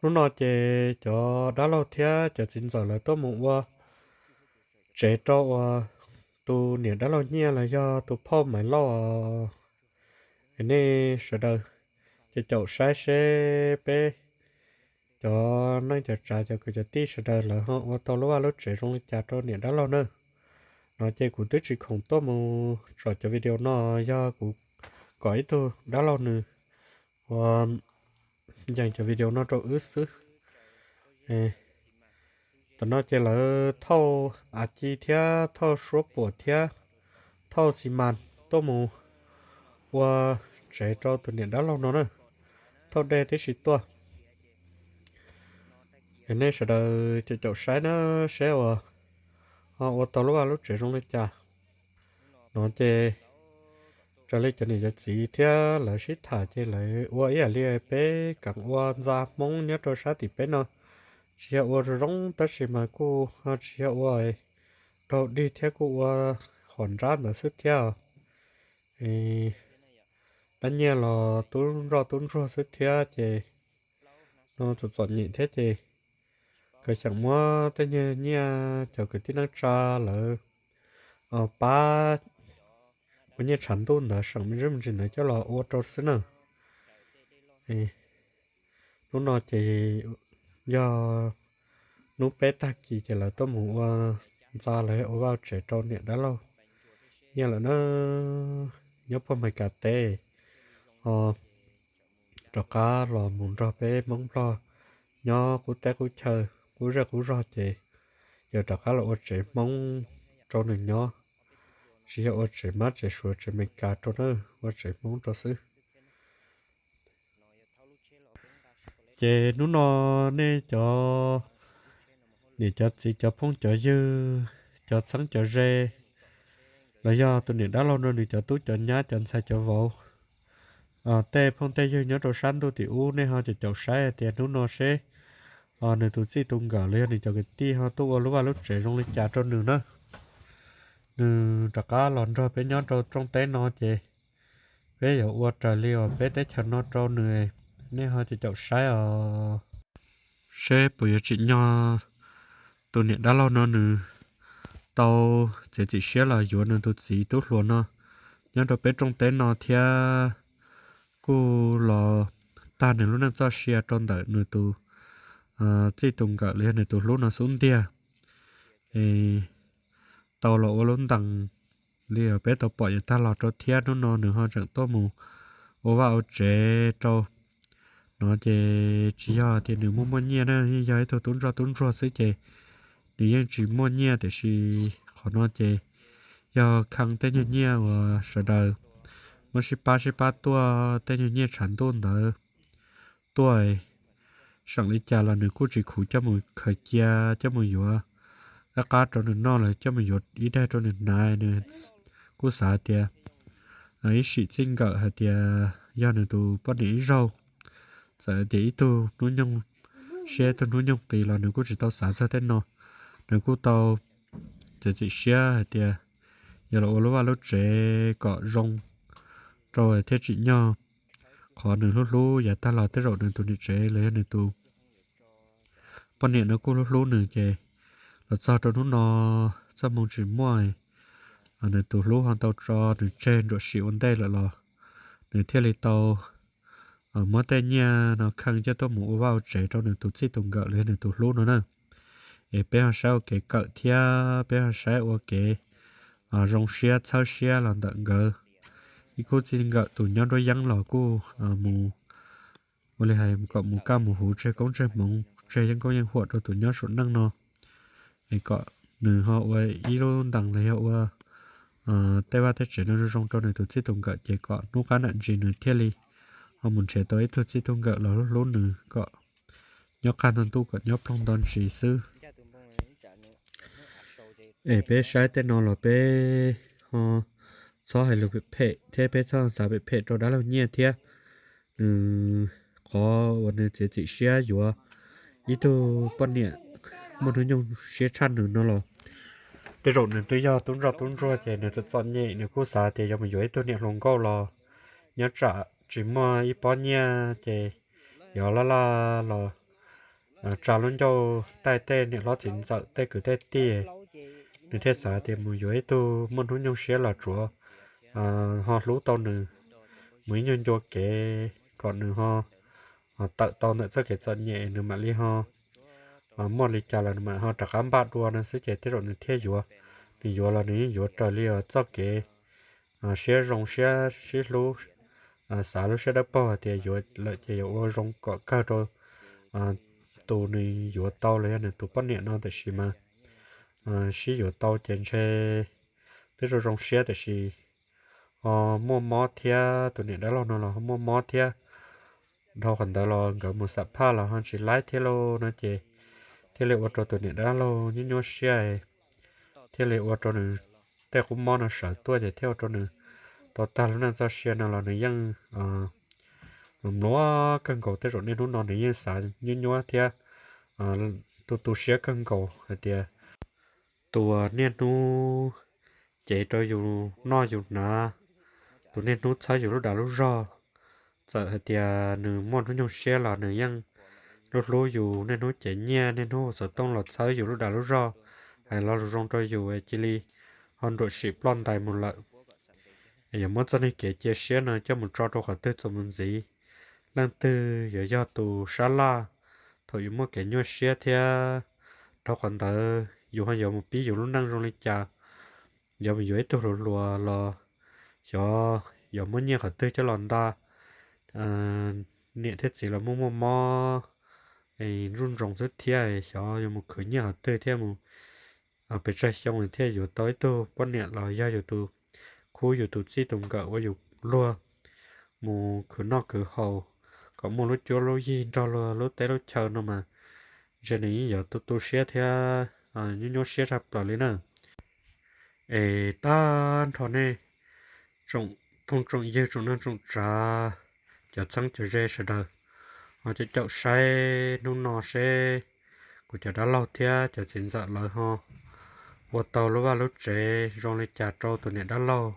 Hnub no ces cov dab laug thiab cov txiv ntxawm lawv tuaj mus ua tsev rau uas tus niam dab laug Nyiaj los yog tus phauj Maiv Lauj. Nej sawv daws ces caum saib seb peb cov neej cov tsav cov kwv cov tij sawv daws lawv ho ua tau lub vaj lub tsev zoo li cas rau niam dab laug na. No ces kuv twb tsis khoom tuaj mus tsom cov video no, yog kuv kom ib tug dab laug nws ua yees cov video no rau wb xwb. Tam no ces lawv thauj av ci thiab thauj suab puam thiab thauj xi mas tuaj mus ua tsev rau tus niam dab laug no na, thauj dej tib si tuaj. Nej sawv daws caum caum saib na, seb uas ho ua tau lub vaj lub tsev zoo li cas. No ces raws li cov niam cov txiv thiab lawv sib tham ces lawv ua ib yam li peb keev ua ntxa Hmoob nyob rau sab tim peb no, tsis yog ua zoo zoo tab sis mas kuj tsis yog ua dog dig thiab kuj ua hom nrab ntawd xwb thiab. Dab nyiaj los tub nroj tub ntsuag xwb thiab ces no txom txom nyem thiab ces nkawd xyeem muab tej nyuag nyiaj cov kwv tij neej tsa lawv pab ua nyiaj tshav ntuj ntawd seem me ntsis me ntsis ntawd coj los ua rau xwb na. Hnub no ces yog hnub peb tag kis ces lawv tuaj mus ua ntxa los yog ua vaj tsev rau niam dab laug Nyiaj lawm na, nyob puag Amelikas teb. Rov qab los mus nrog peb Hmoob Nplog nyob qub teb qub chaw, qub zej qub zog ces yog rov qab los ua tsev Hmoob rau nws nyob, tsis yog ua tsev mab tsev suav tsev Amelikas rau na, ua tsev Hmoob rau xwb. Ces hnub no nej cov niam cov txiv cov phooj cov ywg, cov txheeb cov ze, los yog tus niam dab laug no nws cov tub cov nyab cov ntxhais cov vauv, tej phooj tej ywg nyob rau sab ntuj tim ub nej ho caum caum saib hais tias hnub no seb nws tus txij tus nkawm los yog nws cov kwv tij ho tuaj ua lub vaj lub tsev zoo li cas rau nws na. Nws rov qab los nrog peb nyob rau rooj teb no ces peb yuav ua raws li uas peb teb chaws no rau nws, nej ho caum caum saib os. Seb puas yuav tsim nyog tus niam dab laug no nws tau txiav txim siab los yuav nws tus txiv tub hluas no nyob rau peb rooj teb no thiab kuj los tag nws lub neej txoj sia rau ntawm nws tus txij tus nkawm los yog nws tus hlub no xub ntiag. Tau los ua lub ntees li peb tau pom yav tag los rau thiab hnub no nws ho tseem tuaj mus ua vaj ua tsev rau. No ces tsis yog tias nws muaj muaj nyiaj na, yeej yog ib tug tub ntsoj tub ntsuag xwb ces nws yeej tsis muaj nyiaj, tiam sis qhov no ces yog khee tej nyuag nyiaj uas sawv daws muab sib pab sib pab tuaj, tej nyuag nyiaj tshav ntuj ntawd tuaj, seem li cas los nws kuj tsis khuv coj mus khaws cia, coj mus yuav qab qab rau nws noj los coj mus yuav ib daig rau nws hnav. Nws kuj xav hais tias ib sim txij nkawm hais tias yog nws tus poj niam ib zaug, txawm tias ib tug hnub nyoog siab ib tug hnub nyoog qis los nws kuj tsis tau xav txog tej no. Nws kuj tau txiav txim siab hais tias yog los ua lub vaj lub tsev kom zoo rau thiaj tsim nyog. Qhov nws hlub hlub yav tag los tej zaum nws tus niam tsev los yog nws tus poj niam no kuj hlub hlub nws ces los txog rau hnub no txoj hmoo tsis muaj, nws tus hlub ho tau tso nws tseg nruam sim ua ntej lawm los nws thiaj li tau muab tej nyiaj no khee coj tuaj mus ua vaj ua tsev rau nws tus txij tus nkawm los yog nws tus hlub no na. Es peb ho saib ua kev kawm thiab peb ho saib ua kev zoo siab txhawb siab los ntawm nkawd ib khub txij nkawm tus nyob nruab yeeb los kuj mus ua li hais kom mus kaj mus huv tseg koob tseg hmoov tseg yeeb koob yeej huam rau tus nyob saum neej no, es kom nws ho ua ib lub ntees los yog ua tej vaj tej tsev no zoo zoo rau nws tus txij tus nkawm ces kom hnub qab nram ntsis nws thiaj li ho mus nrhiav tau ib tug txij tug nkawm los hlub hlub nws kom nyob qab nto ntuj kom nyob ploog nto ntsis xwb. Es peb saib tej no los peb ho txhob hais lus phem phem thiab peb txhob xav phem phem rau dab laug Nyiaj thiab. Nws qhov uas nws txiav txim siab yuav ib tug poj niam muaj hnub nyoog siab tshaj nws no los tej zaum nws twb yog tub ntsoj tub ntsuag ces nws txom txom nyem nws kuj xav tias yuav mus yuav ib tug niam hluas nkauj los nyob tsam tsis muaj ib pob nyiaj ces yuav laj laj los tsa lub ncauj taij tej niam hlob txiv ntxawm tej kwv tej tij, nws thiaj xav tias mus yuav ib tug muaj hnub nyoog siab los tsuav ho hlub tau nws, mus ib nyuag ncua kev kom nws ho tawm tau ntawm txoj kev txom nyem, nws mam li ho muaj li cas los nws mam ho rov qab npaj dua no xwb ces tej zaum nws thiaj yuav. Nws yuav los nws yeej yuav raws li txoj kev siab zoo siab sib hlub, xav lub siab dawb paug hais tias yuav lawm ces yuav ua zoo kom kawg rau tus nws yuav tau los yog nws tus poj niam no, tiam sis mas sib yuav tau ces ntshe twb zoo zoo siab tiam sis ho muaj mob thiab, tus niam dab laug no los ho muaj mob thiab. Dhau qhov ntawd los nkawd mus xam phaj los ho tsis laib thiab lauj no ces thiaj li ua rau tus niam dab laug nyuaj nyuaj siab, thiaj li ua rau nws tej qub mob no sawv tuaj ces thiaj ua rau nws tau tag lub neej txoj sia no los nws yeej mluav kawg nkaus. Tej zaum niaj hnub no nws yeej xav nyuaj nyuaj thiab tu tu siab kawg nkaus hais tias tus niaj hnub cev rau yus noj yus hnav, tus niaj hnub txhawb yus lub dag lub zog, txawm hais tias nws muaj hnub nyoog siab los nws yeej hlub hlub yus, niaj hnub cev nyiaj niaj hnub ua xov tooj los txhawb yus lub dag lub zog, hais lo lus zoo rau yus cia li ho nruam sim ploj ntais mus lawm. Yuav muab txoj neeg kev cia siab no coj mus tso rau qhov twg txuas mus ntxiv? Leej twg yuav yog tus sab laj thaum yus muaj kev nyuaj siab thiab? Dhau qhov ntawd yus ho yuav mus pib yus lub neej zoo li cas? Yuav mus yuav ib tug hluas hluas los xyov yuav muab nyiaj qhov twg coj los nta, niam thiab txiv los muaj muaj mob nruj nroos xwb thiab, xyov yuav mus khwv nyiaj qhov twg thiab mus pes tsawg xyoo thiaj yuav tau ib tug poj niam los yog yus tus khub yus tus txij tus nkawm ua yus luag mus khwv noj khwv haus kom muaj lub cuab lub yig nrog luag lub teb lub chaw no mas ntshe nws yeej yuav tu tu siab thiab nyuaj nyuaj siab tshaj plaws li na. Es tag nrho nej tsoom phooj tsoom ywg tsoom neej tsoom tsav, cov txheeb cov ze sawv daws, ho caum caum saib hnub no seb kuv cov dab laug thiab cov txiv ntxawm lawv ho ua tau lub vaj lub tsev zoo li cas rau tus niam dab laug.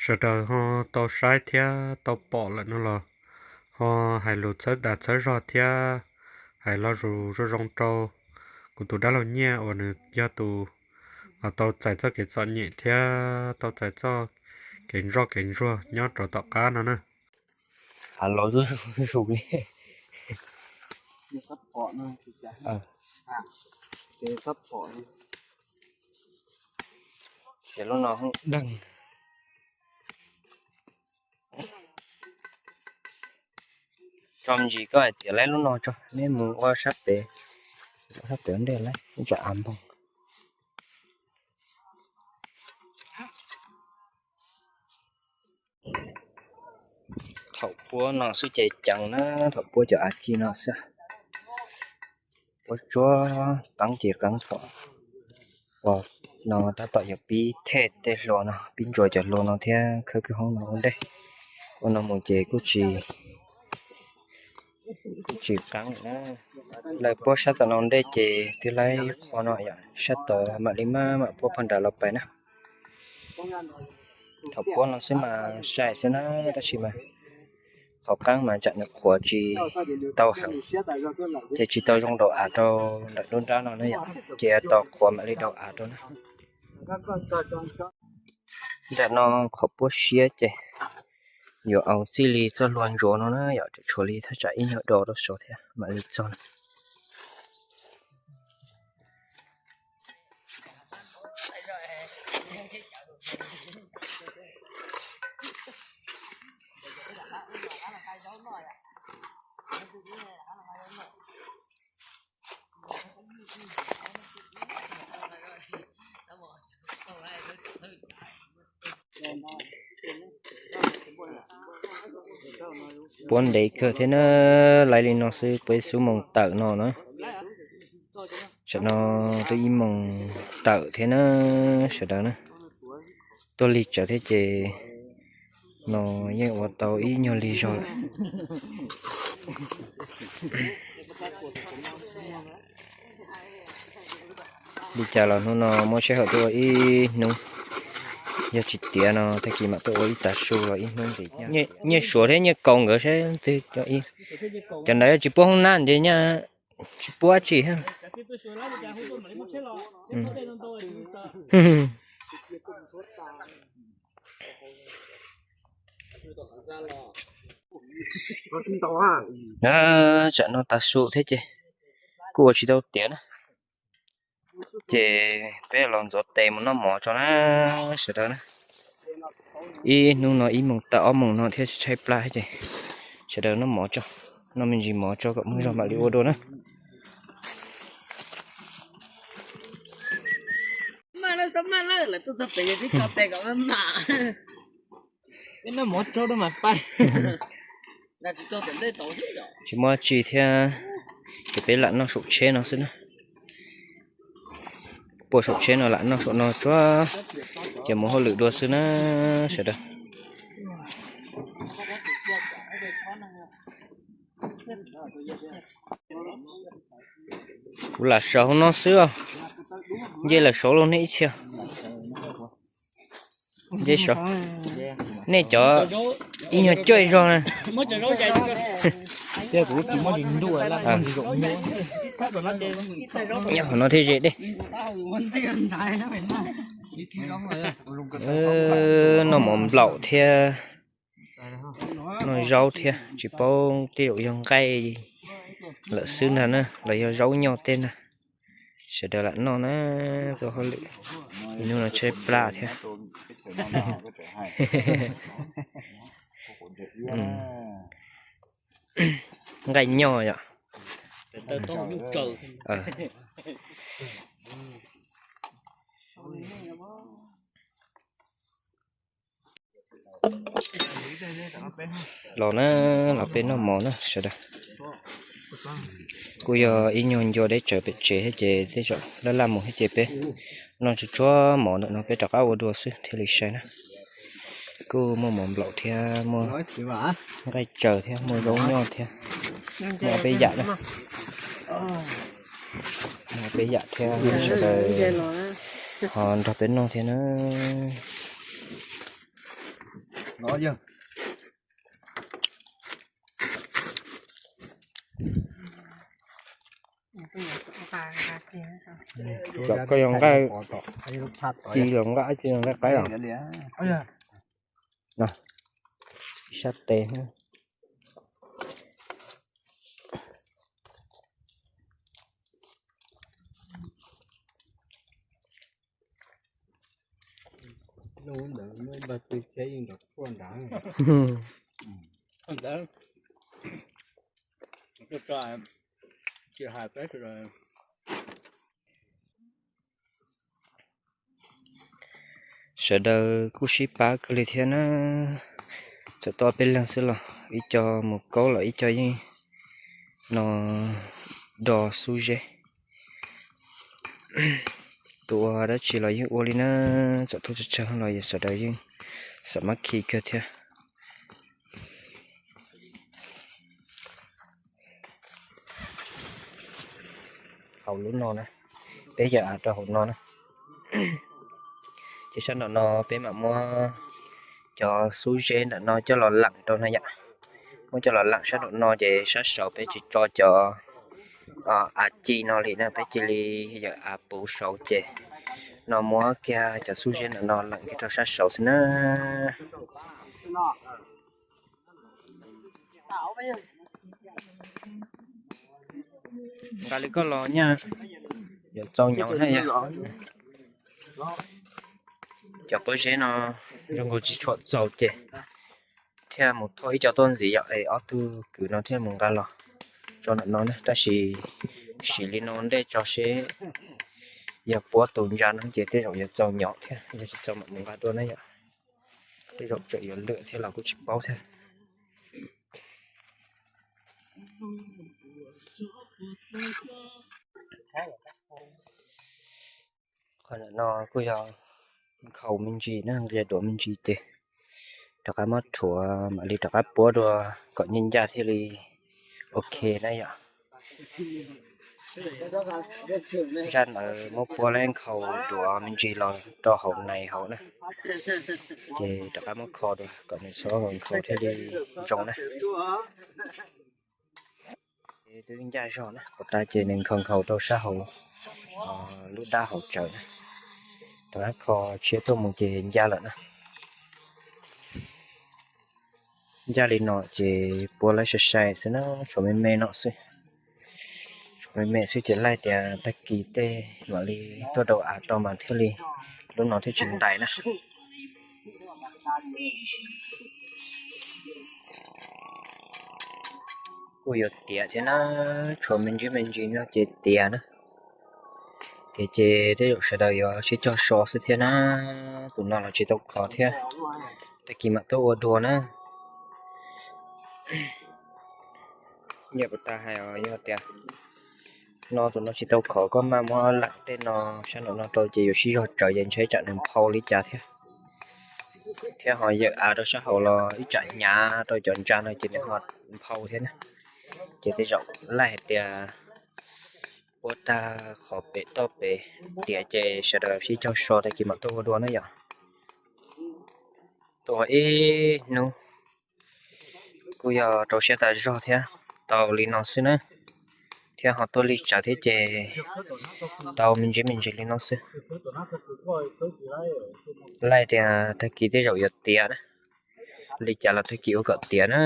Sawv daws ho tau saib thiab tau pom lawm no los ho hais lus txhawb dag txhawb zog thiab hais lo lus zoo zoo rau kuv tus dab laug Nyiaj uas nws yog tus tau txais txoj kev txom nyem thiab tau txais txoj kev ntsoj kev ntsuag nyob rau tom qab no na. Hav los zuj zus li. Ces lub no deeg. Tso me ntsis koj hais tias laib lub no tso, neb mus ua sab pem, sab pem ua ntej laib tsam av npog. Thaum puab no xwb ces ceev na, thaum puab cov av ci no xwb. Puab tsuab qeeb ces qeeb pom. Ua no tab tom yuav pib thej tej hlua no, pib ntsuas cov hlua no thiab khawb kwj hoob no ua ntej. Ua no mus ces kuj tsis, kuj tsis qeeb na. Lawv puab sab tom no ntej ces twb laib qhov no yom, sab tod mam li maj mam puab pog nram los pais na. Thaum puab no xwb mas sai xwb na, tab sis mas qhov qeeb mas tsam nws qhuav tsis tau heev, ces tsis tau zoo daus av rau ntawm lub nrab no na yom, ces tos qhuav mam li daus av rau na. Nram no qhov puab siab ces yuav au txij li txoj hlua ntsuas no na yom, tshuav li thaj tsam ib nyuag do rau saud thiab mam li txog na. Puab ntev kawg thiab na, laib li no xwb puab ib xuab moos tawm no na. Tsam no twb ib moos tawm thiab na sawv daws na. Tuaj lig tsawv thiab ces no yeej ua tau ib nyuag lig zog lawm. Li cas los hnub no muab sij hawm tuaj ua ib hnub, yog tsis tiav no tag kis mam tuaj ua ib tav su los ib hnub ntxiv. Nyiaj Suav thiab Nyiaj Kaus nkawd saib twg cov ntawd yog tsis puab hoob nab nti nyaj Tsis pub dab tsi. Tsam no tas su thiab ces kuj ua tsis tau tiav na. Ces peb los ntxuav tes mus noj mov tso na sawv daws na. Ib hnub no ib moos tawm ob moos no thiab tshaib plab ces sawv daws noj mov tso, noj me ntsis mov tso kom muaj zog mam li ua dua na. Tsis muaj tsi thiab, ces peb lam noj saum tsheb no xwb na. Puag saum tsheb no lam noj saum no tsuag, ces mus hauj lwm dua xwb na sawv daws. Kuv lam sawv hauv no xwb os. Nce lawm saud los nej ib txhia. Nce saud. Nej cov ib nyuag cuaj zog na. Nyob hauv no thiaj ze dej. Noj mov nplaum thiab noj zaub thiab, tsis paub tej zaum yog nqaij lawm xwb ntag na los yog zaub nyoj tej ntag. Sawv daws lam noj na, tuaj hauj lwm, ib hnub no tshaib plab thiab. Nqaij nyoj yom. Los na, los peb noj mov na sawv daws. Kuj yog ib nyuag ncua deb tsawv pem tsev thiab ces tej zaum laj laj mus thiab ces peb noj tsuag tsuag mov ntawm no peb rov qab ua dua xwb thiaj li sai na. Kuj muaj mov nplaum thiab muaj nqaij tsaws thiab muaj zaub nyoj thiab. Muaj peb yam na. Muaj peb yam thiab sawv daws ho nrog peb noj thiab na. Cov koj yog nqaij ci los nqaij ci los nqaij qaib os. Ib sab tes. Sawv daws kuj sib pab kawg li thiab na. Txawm tuaj peb leeg xwb los ib co mus kaub los ib co yeej no do xub zeb. Tus ua dab tsi los yeej ua li na, txawm tuaj tsawg tsawg los sawv daws yeej xam mab khi kawg thiab. Hauv lub no na, peb yawm av rau hauv no na. Ces sab nraum no peb mam muab cov xub zeb nram no coj los leem rau na yom. Muab coj los leem sab nraum no ces sab saud peb tsis tso cov av ci no li na, peb cia li yawm av puv saud ces no muab kiag cov xub zeb nram no leem kiag rau sab saud xwb na. Nqa li koj los nyaj, yuav txaus nyob thiab yom. Cov pob zeb no zoo nkaus tsis tshua txaus ces thiaj mus thauj ib co tuaj ntxiv yom, es ob tug kwv no thiaj mus nqa los tso ntawm no na. Tab sis siv li no ntej tso seb yog puab tus ntsa no ces tej zaum yuav txaus nyob thiab, yog tsis txaus mam mus nqa dua na yom. Tej zaum tseem yuav lwm thiab los kuj tsis paub thiab. Qhov ntawm no kuj yog nkhaus me ntsis na, nqia duav me ntsis ces rov qab muab rhuav mam li rov qab puab dua kom ncaj ncaj thiaj li ok na yom. Zaj ntawd muab puab lab nkhaus duav me ntsis los rau hauv nais hauv na, ces rov qab muab kho dua kom nws txhob nkhaus thiaj li zoo na. Twb ncaj zog na, puas tas ces nws nkhaus nkhaus rau sab hauv lub dab hauv tsawv na. Rov qab kho tshiab tuaj mus ces ncaj lawm na. Ncaj li no ces puab laib sai sai xwb na, tshuav me me no xwb. Tshuav me me xwb ces laij tias tag kis tej mam li tuaj rau av rau mas thiaj li lub no thiaj tsis ntais na. Kuj yuav tiav thiab na, tshuav me ntsis me ntsis no ces tiav na. Tiav ces tej zaum sawv daws yuav sib cog so xwb thiab na. Tus no los tsis tau khov thiab, tag kis mam tuaj ua dua na. Yog puas tas hais os, yog tias no tus no tsis tau khov koj maj muab lam tej no sab nraum no rau ces yuav sib zog tsawv ces ntshe tsam nws nphau li cas thiab. Thiab ho yawm av rau sab hauv los ib tsam hnyav rau cov ntsa no ces nws ho nphau thiab na. Ces tej zaum laij hais tias puab tag qhov pem toj pem tiav ces sawv daws sib cog so tag kis mam tuaj ua dua na yom. Tuaj ua ib hnub kuj yog rau siab tas zog thiab, tau li no xwb na. Thiab ho tuaj li tsawv thiab ces tau me ntsis me ntsis li no xwb. Laij tias tag kis tej zaum yuav tiav na, li cas los tag kis ua kom tiav na,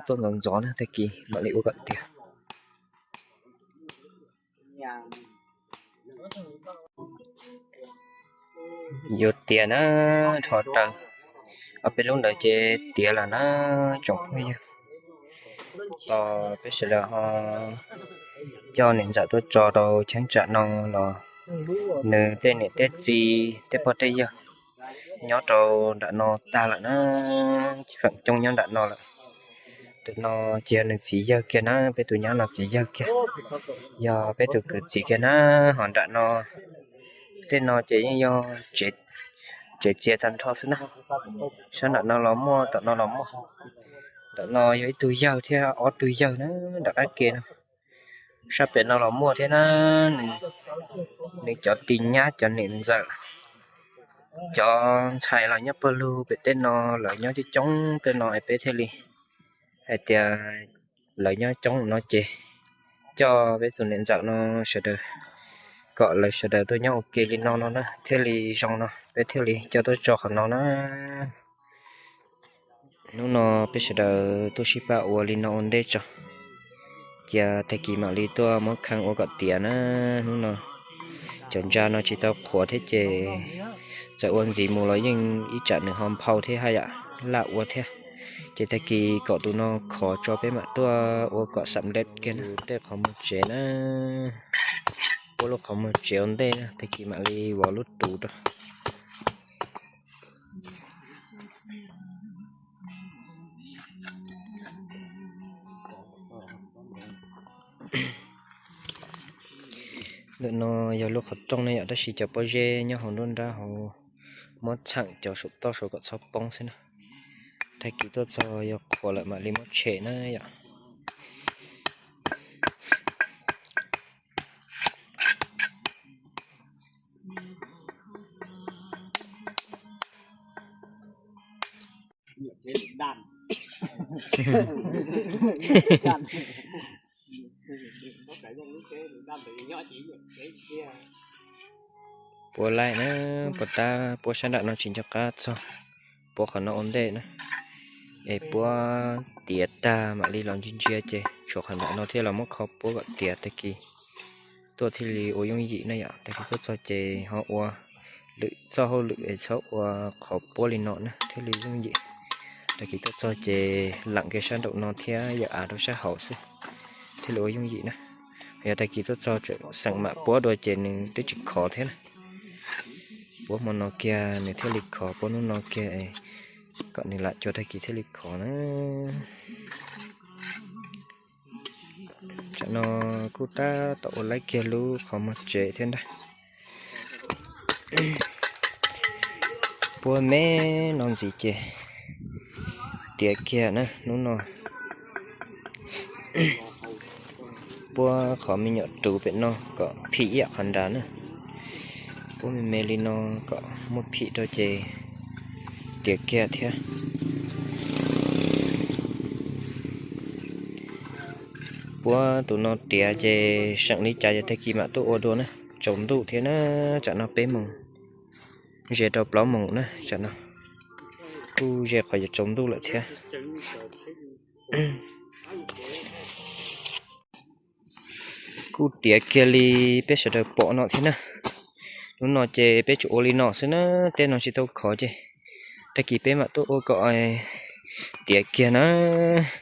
tuaj ntxov ntxov na tag kis mam li ua kom tiav. Yuav tiav na, rho raws ob peb lub ntawd ces tiav lawm na tsoom phooj ywg. Tos peb sawv daws ho coj niam ntxawm tuaj tso rau cheeb tsam no los nws tej niam tej txiv tej pog tej yawg nyob rau nram no tag lawm na, feem coob nyob nram no lawm. Tus no ces yog nws txiv yawg kiag na, peb tus nyab no txiv yawg kiag, yog peb tus kwv txiv kiag na. Ho nram no, tej no ces yeej yog tsev txias tag nrho xwb na. Sab nram no los muaj, tom no los muaj. Nram no yog ib tug yawg thiab ob tug yawg na, nram qab ke no. Sab pem no los muaj thiab na, nws cov tij nyab cov niam ntxawm, cov ntxhais los nyob pawg lug pem tej no, lawv nyob coob coob tej no es peb thiaj li hais tias lawv nyob coob no ces coj peb tus niam ntxawm no sawv daws, kom lawv sawv daws tuaj nyob ua ke li no no na thiaj li zoo no, peb thiaj li coj tuaj tso qhov no na. Hnub no peb sawv daws tuaj sib pab ua li no ua ntej tso, cia tag kis mam li tuaj muab kheej ua kom tiav na. Hnub no cov ntsa no tsis tau qhuav thiab ces txawm ua ntxiv mus los yeej ib tsam nws ho nphau thiab haj yam laj ua thiab. Ces tag kis kom tus no khov tso peb mam tuaj ua kom xam leb kiag na. Tej qhov muag tsev na, puab lub qhov muag tsev ua ntej na, tag kis mam li vov lub tus rau. Ntawm no yog lub qhov rooj ne yom, tab sis cov pob zeb nyob hauv nruab nrab hauv, muab txheem cov saum toj saud kom txhob poob xwb na. Tag kis tuaj txog yog qhuav lawm mam li muab tshem na yom. Puab laij na, puab tab puab sab nram no tsis nco qab txog, puab qhov no ua ntej na. Es puab tiav tag mam li los ntsia ntsia ces tshuav qhov nram no thiaj los muab kho puab kom tiav, tag kis tuaj thiaj li ua yooj yim na yom. Tag kis tuaj txog ces ho ua lwm txoj hauj lwm es txhob ua qhov puab li no na thiaj li yooj yim. Tag kis tuaj txog ces leem kiag sab nraum no thiab yawm av rau sab hauv xwb thiaj li ua yooj yim na. Yog tag kis tuaj txog tseem xeem mam puab dua ces nws twb tsis khov thiab na. Puab hmo no kiag nws thiaj li khov, puab hnub no kiag kom nws lam cua tag kis thiaj li khov na. Tsam no kuj tab tom ua laib kiag lub qhov muag tsev thiab ntag. Puab me no ntxiv ces tiav kiag na hnub no. Puab qhov me nyuam ruv pem no kom phim ib yam qhov nrad na. Puab me me li no kom muaj phim rau ces tiav kiag thiab. Ua tus no tiav ces seem li cas ces tag kis mam tuaj ua dua na. Tsaus ntuj thiab na, tsam no peb moos ze rau plaub moos na, tsam no kuj ze qhov yuav tsaus ntuj lawm thiab. Kuj tiav kiag li peb sawv daws pom no thiab na. Hnub no ces peb tsuas ua li no xwb na, tej no tsis tau khov ces tag kis peb mam tuaj ua kom tiav kiag na.